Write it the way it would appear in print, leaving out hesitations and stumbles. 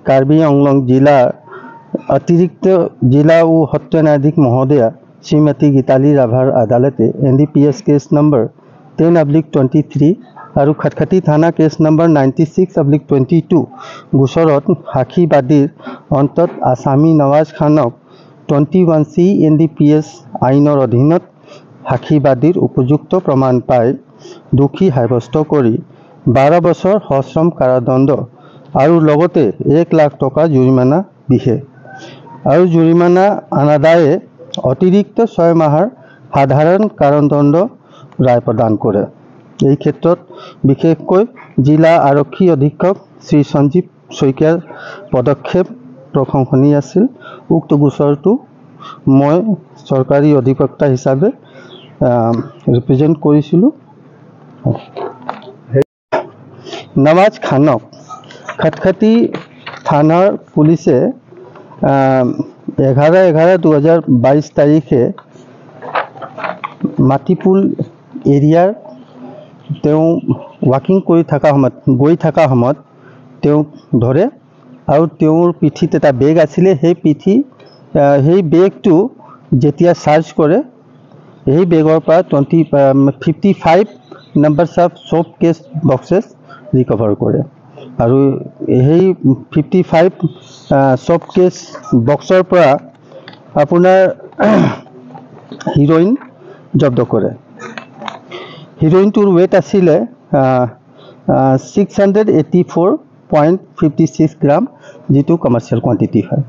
কাৰ্বি আংলং জিলাৰ অতিৰিক্ত জিলা ও সত্ৰ ন্যায়াধীশ মহোদয়া শ্ৰীমতী গীতালী ৰাভাৰ আদালতে NDPS cash number 10/23 আৰু খটখটি থানা কেছ নম্বৰ 96/22 গোচৰত সাক্ষীবাদীৰ অন্তত আছামী নৱাজ খানক 21C NDPS আইনৰ অধীনত সাক্ষীবাদীৰ উপযুক্ত প্ৰমাণ পাই দোষী সাব্যস্ত কৰি 12 বছৰ সশ্ৰম কাৰাদণ্ড আৰু লগতে 1 লাখ টকা জৰিমনা বিহে আৰু জৰিমনা অনাদায়ে অতিৰিক্ত 6 মাহৰ সাধাৰণ কাৰাদণ্ড ৰায় প্ৰদান কৰে। এই ক্ষেত্ৰত বিশেষকৈ জিলা আৰক্ষী অধীক্ষক শ্ৰী সঞ্জীৱ শইকীয়াৰ পদক্ষেপ প্ৰশংসনীয় আছিল। উক্ত গোচৰটো মই চৰকাৰী অধিবক্তা হিচাপে ৰিপ্ৰেজেণ্ট কৰিছিলোঁ। নৱাজ খানক খটখটি থানাৰ পুলিচে 11/11/2022 তাৰিখে মাটিপুল এৰিয়াৰ তেওঁ ৱাকিং কৰি থকা সময়ত, গৈ থকা সময়ত তেওঁক ধৰে আৰু তেওঁৰ পিঠিত এটা বেগ আছিলে। সেই বেগটো যেতিয়া চাৰ্চ কৰে, সেই বেগৰ পৰা 55 numbers of soap case boxes recover কৰে আৰু সেই 55 চ'প কেছ বক্সৰ পৰা আপোনাৰ হিৰ'ইন জব্দ কৰে। হিৰ'ইনটোৰ ৱেইট আছিলে 684.56 গ্ৰাম, যিটো কমাৰ্চিয়েল কোৱান্টিটি হয়।